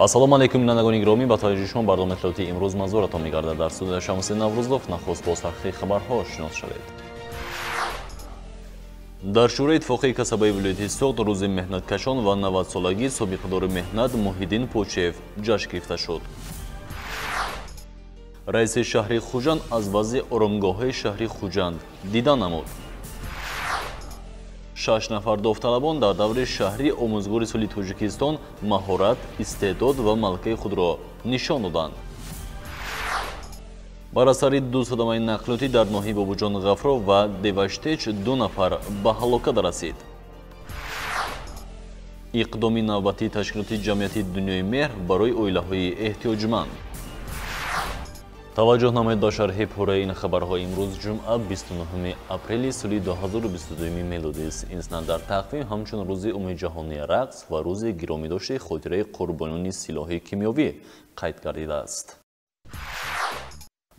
Ассалому алайкум, бинандагони гиромӣ, ба таваҷҷӯҳи шумо барномаи иттилоотии имрӯз манзуратон мегардад. Дар студия Шамси Наврӯзов. Нахуст бо сархати хабарҳо шинос шавед. Дар Шӯрои иттифоқии касабаи вилояти Суғд рӯзи меҳнаткашон ва 90-солагии собиқадори меҳнат Муҳиддин Почиев ҷашн гирифта шуд. Раиси шаҳри Хуҷанд аз вазъи оромгоҳҳои шаҳри Хуҷанд дида намуд. 6 нафар довталабон дар даври шаҳрии омӯзгори соли Тоҷикистон маҳорат, истеъдод ва малакаи худро нишон доданд. Бар асари ду садамаи нақлиётӣ дар ноҳияи Бобоҷон Ғафуров ва Деваштеч 2 нафар ба ҳалокат расид. Иқдоми навбатии ташкилоти ҷамъияти Дунёи меҳр барои оилаҳои эҳтиёҷманд. Таваҷҷӯҳ намоед ба шарҳи пурраи ин хабарҳо. Имрӯз ҷумъа, 29 апрели соли 2022 мелодист. Ин сана дар тақвим ҳамчун рӯзи умумиҷаҳонии рақс ва рӯзи гиромидошти хотираи қурбониёни силоҳи кимиёвӣ қайд гардидааст.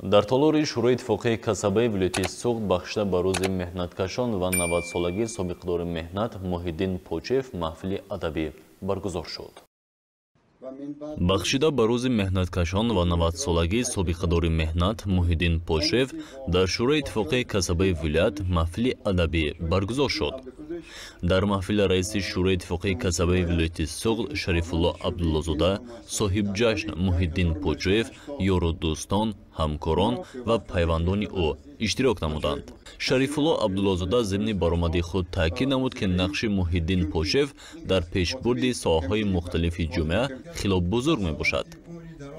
Дар толори Шӯрои иттифоқии касабаи вилояти Суғд бахшида ба рӯзи меҳнаткашон ва 90-солагии собиқадори меҳнат Муҳиддин Почиев маҳфили адабӣ баргузор шуд. Бахшида ба рӯзи меҳнаткашон ва 90-солагии собиқадори меҳнат Муҳиддин Почиев дар Шӯрои иттифоқии касабаи вилоят маҳфили адабӣ баргузор шуд. Дар маҳфил раиси Шӯрои иттифоқии касабаи вилояти Суғд Шарифулло Абдуллозода, соҳибҷашн Муҳиддин Почиев, ёру дӯстон, ҳамкорон ва пайвандони ӯ иштирок намуданд. Шарифулло Абдуллозода зимни баромади худ таъкид намуд, ки нақши Муҳиддин Почиев дар пешбурди соҳаҳои мухталифи ҷомеа хело бузург мебошад.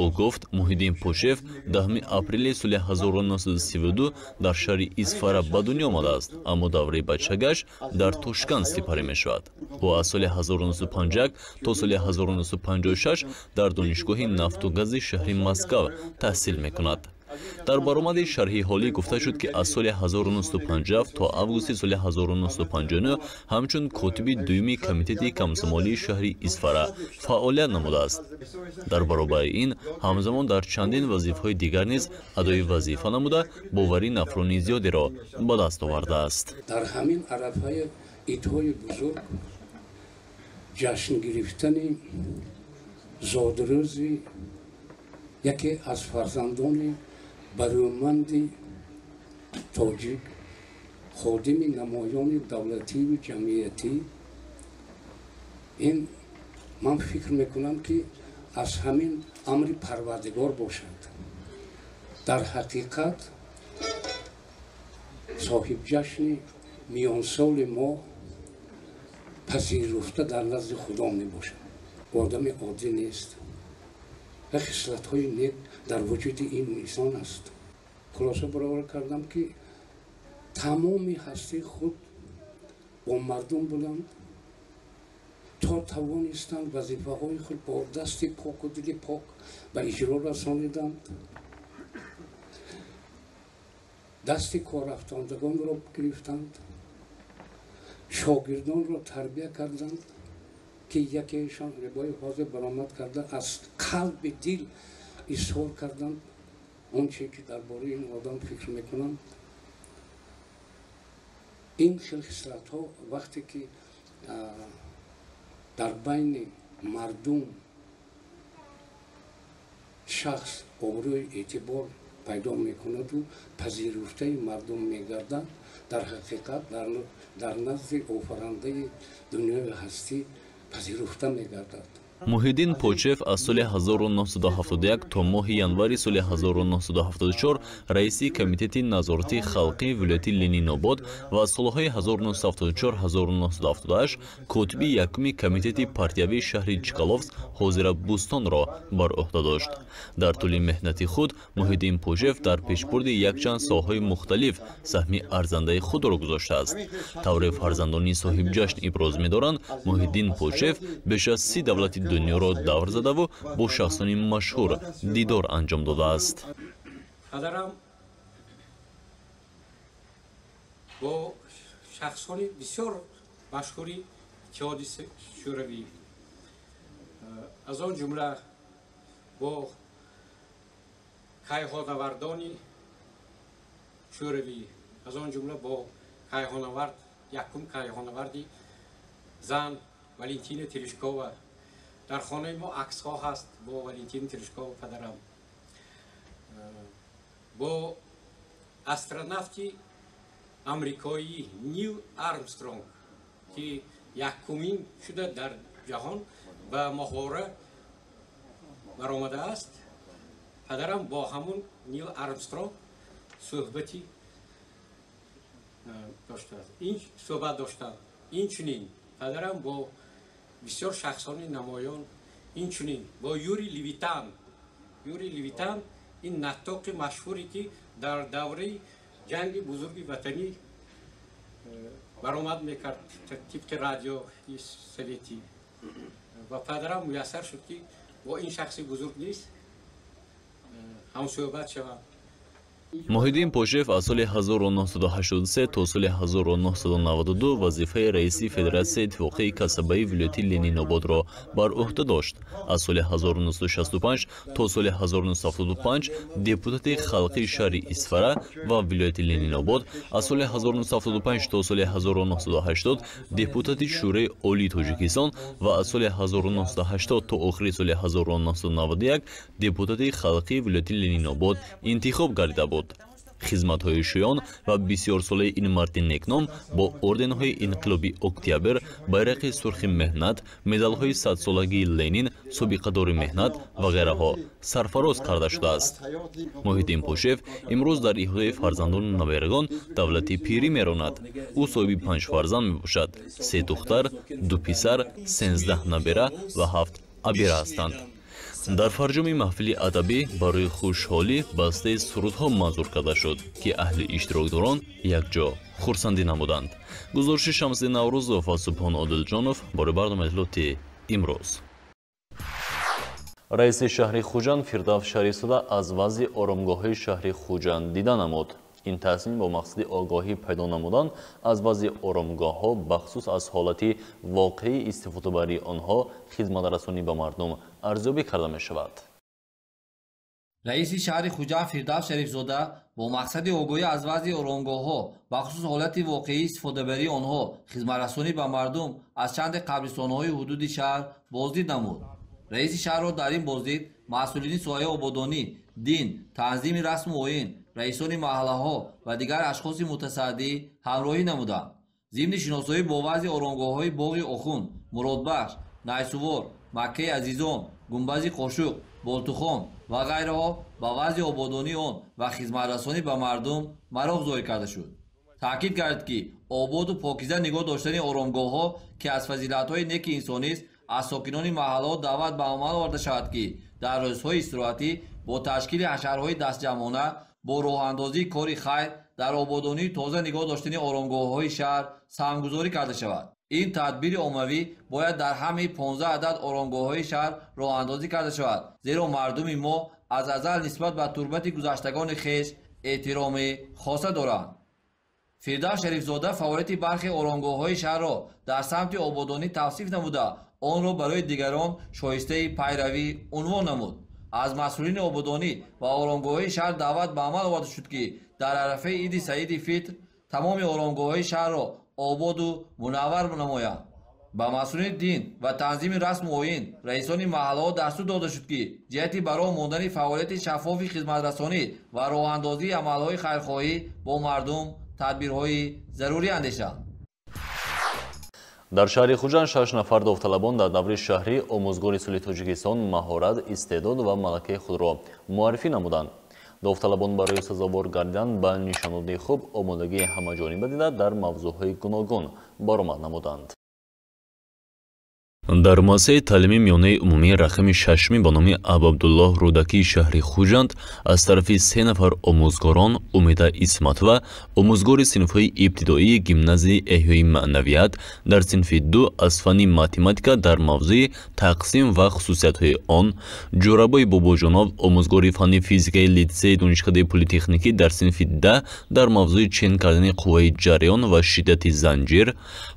Ӯ гуфт, Муҳиддин Почиев 10 апрели соли 1932 дар шаҳри Исфара ба дунё омадааст, аммо давраи бачагаш дар Тошканд сипарӣ мешавад. Ӯ аз соли 1951 то соли 1956 дар Донишгоҳи нафту гази шаҳри Москав таҳсил мекунад. Дар баромади шарҳи ҳолӣ гуфта шуд, ки аз соли 1957 то августи соли 1959 ҳамчун котиби дуюми комитети комсомолии шаҳри Исфара фаъолият намудааст. Дар баробари ин ҳамзамон дар чандин вазифаҳои дигар низ адои вазифа намуда, боварии нафрони зиёдеро ба даст овардааст. Дар ҳамин арафаи идҳои бузург ҷашн гирифтани зодрӯзи яке аз фарзандони барӯманди тоҷик, ходими намоёни давлативу ҷамъиятӣ, ин ман фикр мекунам, ки аз ҳамин амри Парвардигор бошад. Дар ҳақиқат соҳибҷашни миёнсоли мо пазируфта дар назди Худо мебошад. Одами оддӣ нест ва хислатҳои нек дар вуҷуди ин инсон аст. Хулоса баровар кардам, ки тамоми ҳастии худ бо мардум буданд, то тавонистанд вазифаҳои худ бо дасти поку дили пок ба иҷро расониданд. Дасти корафтондагонро гирифтанд, шогирдонро тарбия карданд, ки якеашон рибои ҳозир баромад карда аз қалби дил изҳор карданд он че ки дар бораи ин одам фикр мекунанд. Ин хел хислатҳо вақте ки дар байни мардум шахс обрӯи эътибор пайдо мекунаду пазируфтаи мардум мегардад, дар ҳақиқат дар назди офарандаи дунёи ҳастӣ пазируфта мегардад. Муҳиддин Почиев аз соли 1971 то моҳи январи соли 1974 раиси комитети назоратии халқии вилояти Ленинобод ва аз солҳои 1974-1978 котиби якуми комитети партиявии шаҳри Чкаловск, ҳозира Бӯстонро бар ӯҳда дошт. Дар тӯли меҳнати худ Муҳиддин Почиев дар пешбурди якчанд соҳаҳои мухталиф саҳми арзандаи худро гузоштааст. Тавре фарзандони соҳибҷашн иброз медоранд, Муҳиддин Почиев беш аз 30 давлати дунёро давр задаву бо шахсони машҳур дидор анҷом додааст. Падарам бо шахсони бисёр машҳури Иттиҳоди Шӯравӣ, аз он ҷумла бо кайҳонавардони Шӯравӣ, аз он ҷумла бо кайҳонавард, якум кайҳонаварди зан Валентина Терешкова Дар хонаи мо аксҳо ҳаст бо Валентин Терешков падарам, бо астронавти амрикоӣ Нил Армстронг, ки якумин шуда дар ҷаҳон ба моҳвора баромадааст. Падарам бо ҳамун Нил Армстронг суҳбати доштааст, ин суҳбат доштанд. Инчунин падарам бо бисёр шахсони намоён, инчунин бо Юрий Левитан. Юрий Левитан ин наттоқи машҳуре, ки дар давраи ҷанги бузурги ватанӣ баромад мекард тибқи радиои советӣ, ва падарам муяссар шуд, ки бо ин шахси бузург низ ҳамсӯҳбат шавад. Муҳиддин Пошев аз соли 1983 то соли 1992 вазифаи раиси Федератсияи иттифоқии касабаи вилояти Ленинободро бар ӯҳда дошт. Аз соли 1965 то соли 1975 депутати халқии шаҳри Исфара ва вилояти Ленинобод, аз соли 1975 то соли 1980 депутати Шӯрои Олии Тоҷикистон ва аз соли 1980 то охири соли 1991 депутати халқии вилояти Ленинобод интихоб гардида буд. Хизматҳои шоён ва бисёрсолаи ин марди некном бо орденҳои Инқилоби Октябр, Байрақи Сурхи Меҳнат, медалҳои Садсолагии Ленин, Собиқадори меҳнат ва ғайраҳо сарфароз карда шудааст. Муҳиддин Пошев имрӯз дар иҳотаи фарзандону наберагон давлати пирӣ меронад. Ӯ соҳиби панҷ фарзанд мебошад: се духтар, ду писар, 13 набера ва ҳафт абира ҳастанд. Дар фарҷоми маҳфили адабӣ барои хушҳолӣ бастаи сурудҳо манзур карда шуд, ки аҳли иштирокдорон якҷо хурсандӣ намуданд. Гузориши Шамсиддин Наврӯзов ва Субҳон Одилҷонов барои барномаи иттилоти «Имрӯз». Раиси шаҳри Хуҷанд Фирдавс Шарифзода аз вазъи оромгоҳҳои шаҳри Хуҷанд дида намуд. Ин тасмим бо мақсади огоҳӣ пайдо намудан аз вазъи оромгоҳҳо, бахусус аз ҳолати воқеии истифодабарии онҳо, хизматрасонӣ ба мардум арзёбӣ карда мешавад. Раиси шаҳри Хуҷанд Фирдавс Шарифзода бо мақсади огоҳӣ аз вазъи оромгоҳҳо, бахусус ҳолати воқеии истифодабарии онҳо, хизматрасонӣ ба мардум аз чанде қабристонҳои ҳудуди шаҳр боздид намуд. Раиси шаҳрро дар ин боздид масъулини соҳаи ободонӣ, дин, танзими расму оин, раисони маҳаллаҳо ва дигар ашхоси мутасаддӣ ҳамроҳӣ намуданд. Зимни шиносоӣ бо вазъи оромгоҳҳои Боғи Охун, Муродбахш, Найсувор, Маккаи Азизон, Гумбази Қошуқ, Болтухон ва ғайраҳо ба вазъи ободонии он ва хизматрасонӣ ба мардум мароқ зоҳир карда шуд. Таъкид кард, ки ободу покиза нигоҳ доштани оромгоҳҳо, ки аз фазилатҳои неки инсонист, аз сокинони маҳаллаҳо даъват ба амал оварда шавад, ки дар рӯзҳои истироҳатӣ бо ташкили ҳашарҳои дастҷамъона, бо роҳандозии кори хайр дар ободонии тоза нигоҳ доштани оромгоҳҳои шаҳр саҳмгузорӣ карда шавад. Ин тадбири оммавӣ бояд дар ҳамаи 15 адад оромгоҳҳои шаҳр роҳандозӣ карда шавад, зеро мардуми мо аз азал нисбат ба турбати гузаштагони хеш эҳтироми хоса доранд. Фирдавс Шарифзода фаъолияти бархе оромгоҳҳои шаҳрро дар самти ободонӣ тавсиф намуда, онро барои дигарон шоистаи пайравӣ унвон намуд. Аз масъулини ободонӣ ва оромгоҳҳои шаҳр даъват ба амал оварда шуд, ки дар арафаи Иди Саиди Фитр тамоми оромгоҳҳои шаҳрро ободу мунаввар намоянд. Ба масъулини дин ва танзими расму оин, раисони маҳаллаҳо дастур дода шуд, ки ҷиҳати ба роҳ мондани фаъолияти шаффофи хизматрасонӣ ва роҳандозии амалҳои хайрхоҳӣ бо мардум тадбирҳои зарурӣ андешанд. Дар шаҳри Хуҷанд шаш нафар довталабон дар даври шаҳрӣ омӯзгори соли Тоҷикистон маҳорат, истеъдод ва малакаи худро муаррифӣ намуданд. Довталабон барои сазовор гардидан ба нишондоди хуб омодагии ҳамаҷониба дида, дар мавзӯъҳои гуногун баромад намуданд. Дар муассисаи таълимии миёнаи умумии рақами шашуми ба номи Абуабдуллоҳ Рӯдакии шаҳри Хуҷанд аз тарафи се нафар омӯзгорон: Умеда Исматова, омӯзгори синфҳои ибтидоии гимназияи эҳёи маънавият, дар синфи ду аз фанни математика дар мавзӯи тақсим ва хусусиятҳои он, Ҷӯрабой Бобоҷонов, омӯзгори фанни физикаи литсеи Донишкадаи политехникӣ, дар синфи 10 дар мавзӯи чен кардани қувваи ҷараён ва шиддати занҷир,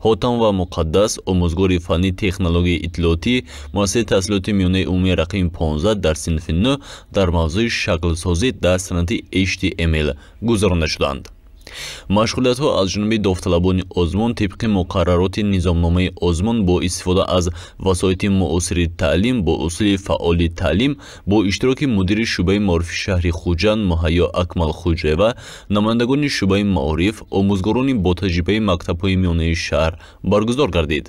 Ҳотам ва Муқаддас, омӯзгори фанни технологияи иттилоотӣ муассисаи таҳсилоти миёнаи умумии рақами 15, дар синфи 9 дар мавзӯи шаклсозӣ дар санъати HTML гузаронда шуданд. Машғулиятҳо аз ҷониби довталабони озмун тибқи муқаррароти низомномаи озмун бо истифода аз васоити муосири таълим бо усули фаъоли таълим бо иштироки мудири шӯъбаи маорифи шаҳри Хуҷанд Муҳайё Акмалхуҷаева, намояндагони шӯъбаи маориф, омӯзгорони ботаҷрибаи мактабҳои миёнаи шаҳр баргузор гардид.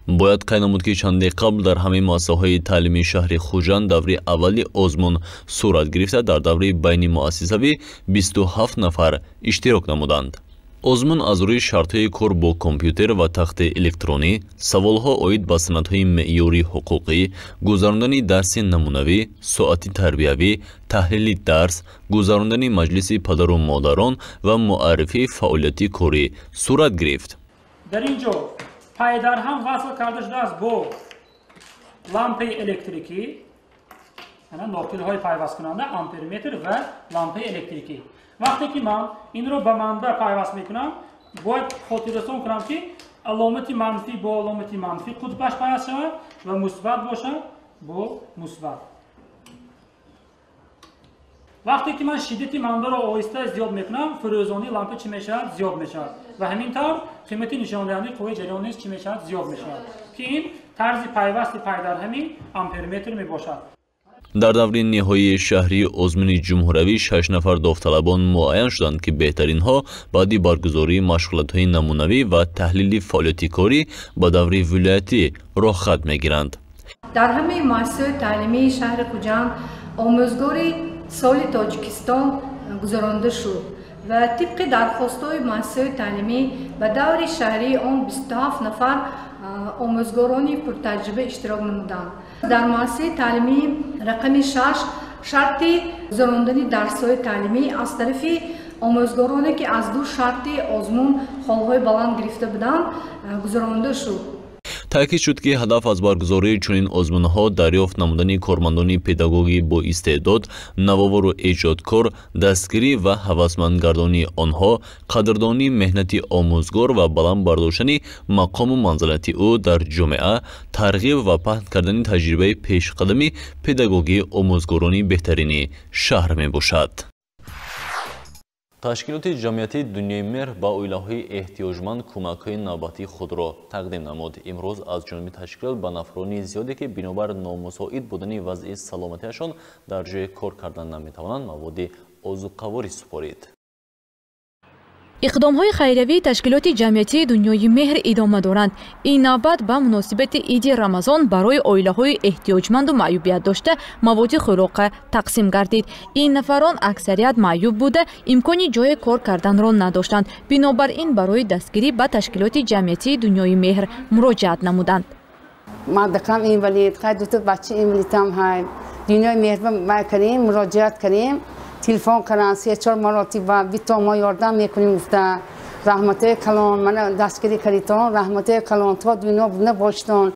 Бояд қайд намуд, ки чанде қабл дар ҳамаи муассисаҳои таълимии шаҳри Хуҷанд даври аввали озмун сурат гирифта, дар даври байни муассисавӣ 27 нафар иштирок намуданд. Озмун аз рӯи шартҳои кор бо компютер ва тахти электронӣ, саволҳо оид ба санадҳои меъёрии ҳуқуқӣ, гузарондани дарси намунавӣ, соати тарбиявӣ, таҳлили дарс, гузарондани маҷлиси падару модарон ва муаррифии фаъолияти корӣ сурат гирифт. Дар ин ҷо пайдарҳам васл карда шудааст бо лампаи электрикӣ, ноқилҳои пайвасткунанда, амперметр ва лампаи электрикӣ. Вақте ки ман инро ба манбаъ пайваст мекунам, бояд хотиррасон кунам, ки аломати манфӣ бо аломати манфӣ қутбаш пайваст шавад ва мусбат бошад бо мусбат. Вақте ки ман шиддати манбаъро оҳиста зиёд мекунам, фурӯзонии лампа чӣ мешавад? Зиёд мешавад. Ва ҳамин тавр қимати нишондиҳандаи қувваи ҷараён низ чӣ мешавад? Зиёд мешавад, ки ин тарзи пайвасти пайдарҳами амперметр мебошад. Дар даври ниҳоии шаҳрии озмуни ҷумҳуравӣ 6 нафар довталабон муайян шуданд, ки беҳтаринҳо баъди баргузории машғулиятҳои намунавӣ ва таҳлили фаъолияти корӣ ба даври вилоятӣ роҳхат мегиранд. Дар ҳамаи муассисаҳои таълимии шаҳри Хуҷанд омӯзгори соли Тоҷикистон гузаронда шуд ва тибқи дархостҳои муассисаҳои таълимӣ ба даври шаҳрии он 27 нафар омӯзгорони пуртаҷриба иштирок намуданд. Дар муассисаи таълимии рақами 6 шарти гузарондани дарсҳои таълимӣ аз тарафи омӯзгороне, ки аз ду шарти озмун холҳои баланд гирифта буданд, гузаронда шуд. Таъкид шуд, ки ҳадаф аз баргузории чунин озмунҳо дарёфт намудани кормандони педагогӣ бо истеъдод, навовору эҷодкор, дастгирӣ ва ҳавасмандгардонии онҳо, қадрдонии меҳнати омӯзгор ва баланд бардоштани мақому манзилати ӯ дар ҷомеа, тарғиб ва паҳн кардани таҷрибаи пешқадами педагогии омӯзгорони беҳтарини шаҳр мебошад. Ташкилоти ҷамъиятии Дунёи меҳр ба оилаҳои эҳтиёҷманд кӯмакҳои навбатии худро тақдим намуд. Имрӯз аз ҷониби ташкилот ба нафарони зиёде, ки бинобар номусоид будани вазъи саломатиашон дар ҷои кор кардан наметавонанд, маводи озуқаворӣ супорид. Иқдомҳои хайриявии ташкилоти ҷамъиятии Дунёи меҳр идома доранд. Ин навбат ба муносибати иди Рамазон барои оилаҳои эҳтиёҷманду маъюбият дошта маводи хӯрока тақсим гардид. Ин нафарон аксарият маъюб буда, имкони ҷое кор карданро надоштанд. Бинобар ин барои дастгирӣ ба ташкилоти ҷамъиятии Дунёи меҳр муроҷиат намуданд. Мардакам инвалид, хай дута бача инвалидам ҳай. Дунёи меҳр кардем, муроҷиат кардем. Телефон карданд 3-4 маротиба, бито мо ёрдам мекунем гуфта. Раҳматои калон, мана дастгирӣ кардитон, раҳматои калон, то дунё набоштон.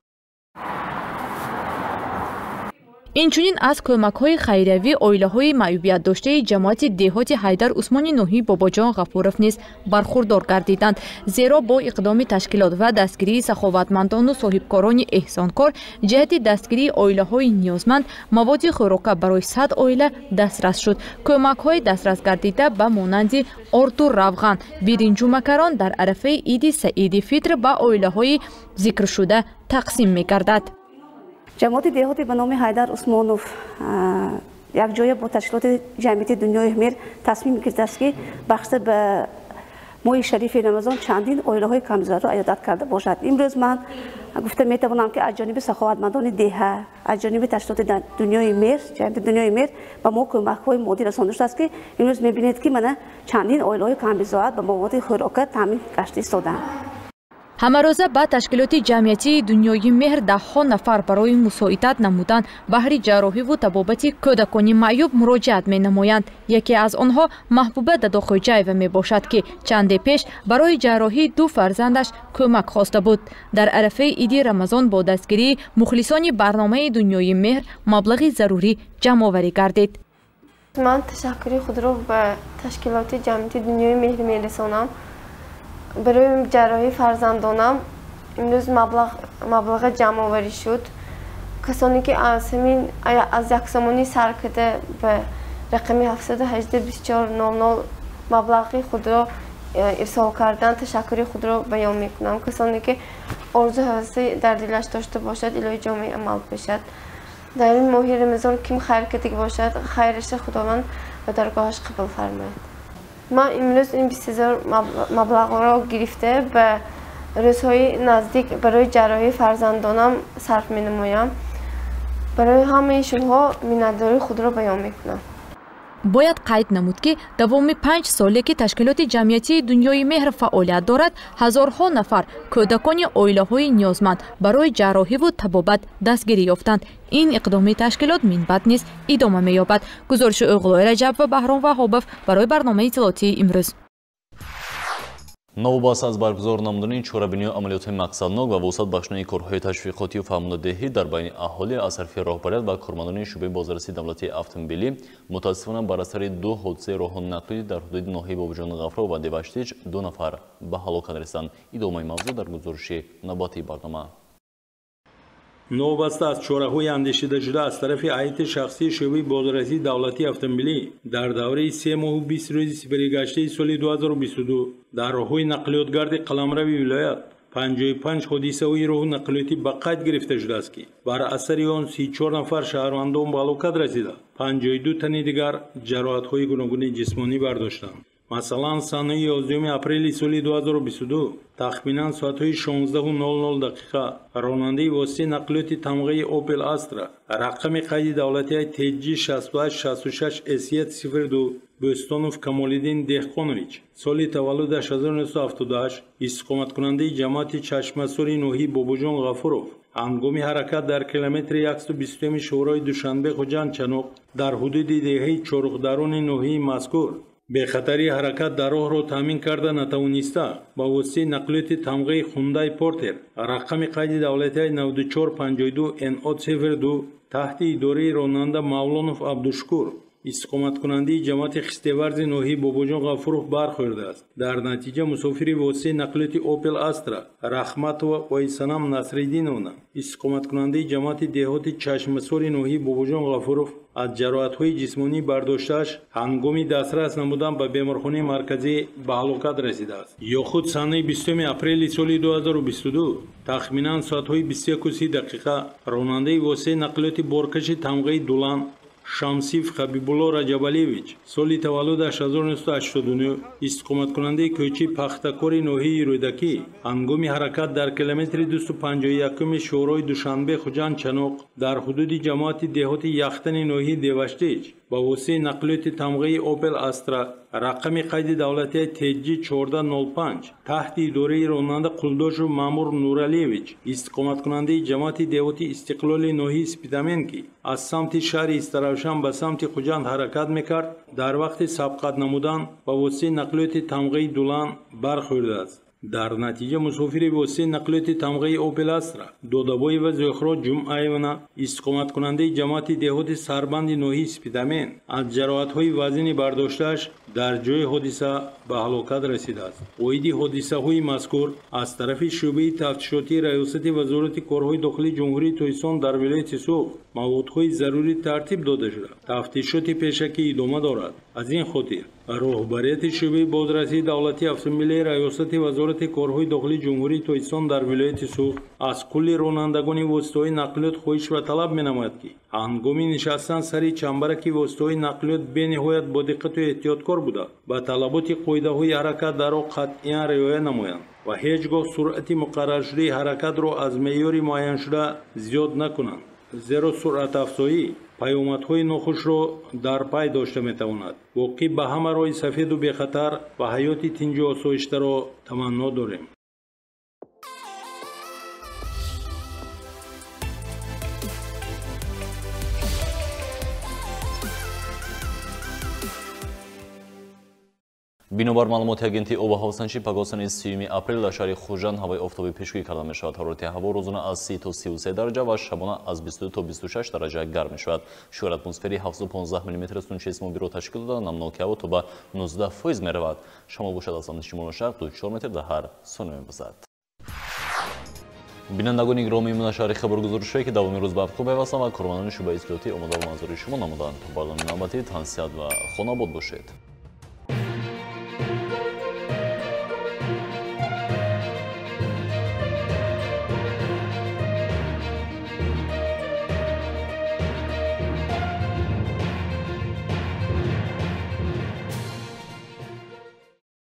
Инчунин аз кӯмакҳои хайриявӣ оилаҳои маъюбиятдоштаи ҷамоати деҳоти Ҳайдар Усмони ноҳияи Бобоҷон Ғафуров низ бархурдор гардиданд. Зеро бо иқдоми ташкилот ва дастгирии саховатмандону соҳибкорони эҳсонкор ҷиҳати дастгирии оилаҳои ниёзманд маводи хӯрока барои 100 оила дастрас шуд. Кӯмакҳои дастрас гардида ба монанди орду равған, биринҷу макарон дар арафаи иди Саиди Фитр ба оилаҳои зикршуда тақсим мегардад. Ҷамоати деҳоти ба номи Ҳайдар Усмонов якҷоя бо ташкилоти ҷамъияти Дунёи меҳр тасмим гирифтааст, ки бахшида ба моҳи шарифи Рамазон чандин оилаҳои камбизоатро аёдат карда бошад. Имрӯз ман гуфта метавонам, ки аз ҷониби саховатмандони деҳа, аз ҷониби ташкилоти Дунёи меҳр, ҷамъияти Дунёи меҳр ба мо кӯмакҳои моддӣ расонда шудааст, ки имрӯз мебинед, ки мана чандин оилаҳои камбизоат ба маводи хӯрока таъмин гашта истодаанд. Ҳамарӯза ба ташкилоти ҷамъиятии Дунёи меҳр даҳҳо нафар барои мусоидат намудан баҳри ҷарроҳиву табобати кӯдакони маъюб муроҷиат менамоянд. Яке аз онҳо Маҳбуба Дадохӯҷаева мебошад, ки чанде пеш барои ҷарроҳии ду фарзандаш кӯмак хоста буд. Дар арафаи иди Рамазон бо дастгирии мухлисони барномаи Дунёи меҳр маблағи зарурӣ ҷамъоварӣ гардид. Ман ташаккури худро ба ташкилоти ҷамъияти Дунёи меҳр мерасонам. Барои ҷарроҳии фарзандонам имрӯз маблағи ҷамъоварӣ шуд. Касоне ки аз як сомонӣ сар карда ба рақами 718 24 00 маблағи худро ирсол кардан ташаккури худро баён мекунам. Касоне ки орзу ҳавасе дар дилаш дошта бошад, илоҳи ҷомеи амал пешад. Дар ин моҳи Рамазон ким хайр кардагӣ бошад, хайраша Худованд ба даргоҳаш қабул фармояд. Ман имрӯз ин 20 ҳазор маблағро гирифта ба рӯзҳои наздик барои ҷарроҳии фарзандонам сарф менамоям. Барои ҳамаи шумоҳо миннатдории худро баён мекунам. Бояд қайд намуд, ки давоми 5 соле ки ташкилоти ҷамъиятии Дунёи меҳр фаъолият дорад, ҳазорҳо нафар кӯдакони оилаҳои ниёзманд барои ҷарроҳиву табобат дастгирӣ ёфтанд. Ин иқдоми ташкилот минбаъд низ идома меёбад. Гузориши Оғлои Раҷаб ва Баҳром Ваҳобов барои барномаи иттилоотии имрӯз. Новобаста аз баргузор намудани чорабинию амалиётҳои мақсаднок ва вусъат бахшидани корҳои ташвиқотию фаҳмондадиҳӣ дар байни аҳолӣ аз тарафи роҳбарият ва кормандони шӯъбаи бозрасии давлатии автомобилӣ, мутаассифона бар асари ду ҳодисаи роҳу нақлиётӣ дар ҳудуди ноҳияи Бобоҷон Ғафуров ва Деваштич 2 нафар ба ҳалокат расиданд. Идомаи мавзӯъ дар гузориши навбатии барнома. Новобаста аз чораҳои андешидашуда аз тарафи ҳайати шахсии шӯъбаи бозрасии давлатии автомобилӣ дар давраи 3 моҳу 20 рӯзи сипаригаштаи соли 2022 дар роҳҳои нақлиётгарди қаламрави вилоят 55 ҳодисаҳои роҳу нақлиётӣ ба қайд гирифта шудааст, ки бар асари он 34 нафар шаҳрвандон ба ҳалокат расида, 52 тани дигар ҷароҳатҳои гуногуни ҷисмонӣ бардоштанд. Масалан, санаи 11 апрели соли 2022 тахминан соатҳои 16:00 дақиқа ронандаи воситаи нақлиёти тамғаи Opel Astra рақами қайди давлатии TG 6866 SE 02 Бӯстонов Камолиддин Деҳқонович соли таваллудаш 1978 истиқоматкунандаи ҷамоати Чашмасори ноҳияи Бобоҷон Ғафуров ҳангоми ҳаракат дар километри 120 шӯрои Душанбе Хуҷанд Чаноқ дар ҳудуди деҳаи Чоруғдарони ноҳияи мазкур бехатарии ҳаракат дар роҳро таъмин карда натавониста ба воситаи нақлиёти тамғаи Хундай Портер рақами қайди давлатии 9452 NO 02 таҳти идораи ронанда Мавлонов Абдушукур истиқоматкунандаи ҷамоати Хистеварзи ноҳияи Бобоҷон Ғафуров бархӯрдааст. Дар натиҷа мусофири воситаи нақлиёти Opel Astra Раҳматова Ойсанам Насриддиновна истиқоматкунандаи ҷамоати деҳоти Чашмасори ноҳияи Бобоҷон Ғафуров аз ҷароҳатҳои ҷисмонӣ бардоштааш ҳангоми дастрас намудан ба беморхонаи марказӣ ба ҳалокат расидааст. Ё худ санаи 20 апрели соли 2022 тахминан соатҳои 21:30 дақиқа ронандаи воситаи нақлиёти боркаши тамғаи Дулан Шамсиев Хабибулло Раҷабалиевич соли таваллудаш 1989 истиқоматкунандаи кӯчаи Пахтакори ноҳияи Рӯдакӣ ҳангоми ҳаракат дар километри 251 шӯрои Душанбе Хуҷанд Чаноқ дар ҳудуди ҷамоати деҳоти Яхтани ноҳияи Деваштич ба воситаи нақлиёти тамғаи Opel Astra рақами қайди давлатии TG 1405 таҳти идораи ронанда Қулдошев Маъмур Нуралиевич истиқоматкунандаи ҷамоати деҳоти Истиқлоли ноҳияи Спитамен ки аз самти шаҳри Истаравшан ба самти Хуҷанд ҳаракат мекард, дар вақти сабқат намудан ба воситаи нақлиёти тамғаи Дулан бархӯрдааст. Дар натиҷа мусофири воситаи нақлиёти тамғаи Opel Astra Додабоева Зуҳро Ҷумъаевна истиқоматкунандаи ҷамоати деҳоти Сарбанди ноҳияи Спитамен аз ҷароҳатҳои вазини бардоштааш дар ҷои ҳодиса ба ҳалокат расидааст. Оиди ҳодисаҳои мазкур аз тарафи шӯъбаи тафтишотии Раёсати Вазорати корҳои дохилии Ҷумҳурии Тоҷикистон дар вилояти Суғд маводҳои зарурӣ тартиб дода шуда, тафтишоти пешакӣ идома дорад. Аз ин хотир роҳбарияти шӯъбаи бозрасии давлатии автомобилии Раёсати Вазорати корҳои дохилии Ҷумҳурии Тоҷикистон дар вилояти Суғд аз кулли ронандагони воситаҳои нақлиёт хоҳиш ва талаб менамояд, ки ҳангоми нишастан сари чамбараки воситаҳои нақлиёт бениҳоят бо диққату эҳтиёткор буда, ба талаботи қоидаҳои ҳаракат дар роҳ қатъиян риоя намоянд ва ҳеҷ гоҳ суръати муқарраршудаи ҳаракатро аз меъёри муайяншуда зиёд накунанд, зеро суръатафзоӣ паёмадҳои нохушро дар пай дошта метавонад. Воқеъ ба ҳама роҳи сафеду бехатар ва ҳаёти тинҷу осоиштаро таманно дорем. Бинобар маълумоти агентии обуҳавосанҷӣ, пагоҳсани 30 апрел дар шаҳри Хуҷанд ҳавои офтобӣ пешгӯӣ карда мешавад. Ҳарорати ҳаво рӯзона аз 30 то 33 дараҷа ва шабона аз 22 то 26 дараҷа гарм мешавад. Шуъри атмосферии 715 мм сутунчаи исмобиро ташкил дода, намноки ҳаво то ба 19% меравад. Шамол бошад аз самти шимолу шарқ 24 метр дар ҳар сония мебазад. Бинандагони гиромии шаҳри хабаргузоришҳое ки давоми рӯз ба вуқӯъ пайвастанд ва кормандони шӯъбаи иттилоотӣ омода ба манзури шумо намуданд. То барномаи навбатӣ тансиҳат ва хонобод бошед.